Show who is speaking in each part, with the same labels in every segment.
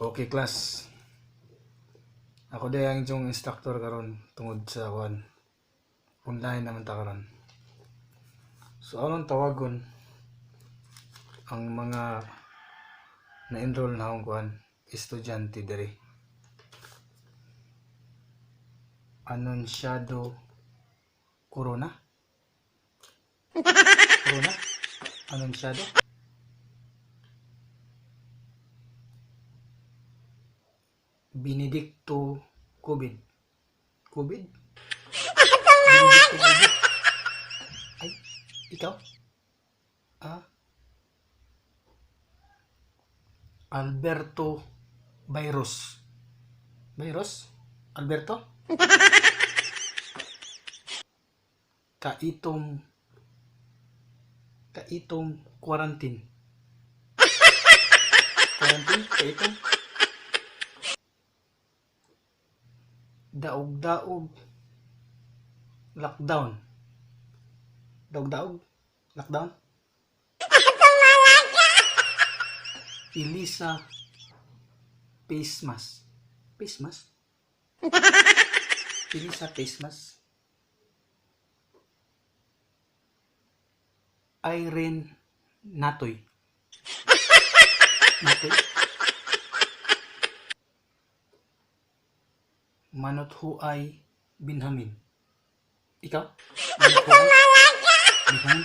Speaker 1: Okay, class. Ako diay ang inyong instructor karon tungod sa kuan. Online naman ta karon. So anong tawagon ang mga na-enroll na akong kuan estudyante diri? Anonsyado Corona? Corona? Anonsyado? Benedicto COVID. COVID? Benedicto COVID. Ay, ikaw? Ah? Alberto Virus. Virus? Alberto? Kaitom Kaitom quarantine. Quarantine? Kaitom? Daog-daog lockdown. Daog-daog lockdown. Elisa face mask. Face mask? Elisa face mask. Irene Natoy. Natoy? Manothuay Benjamin. Ikaw? Manothuay Benjamin?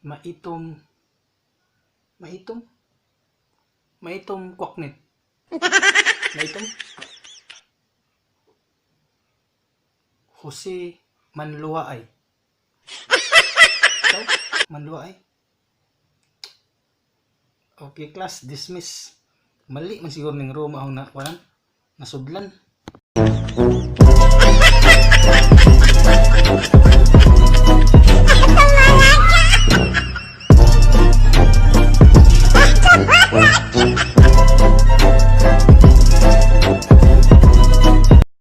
Speaker 1: Maitom Maitom? Maitom kwaknit. Maitom? Jose Manluwaay. Ikaw? Manluwaay? Okay, class, dismiss. Mali man siguro ning room akong na, kuwanan. Nasudlan.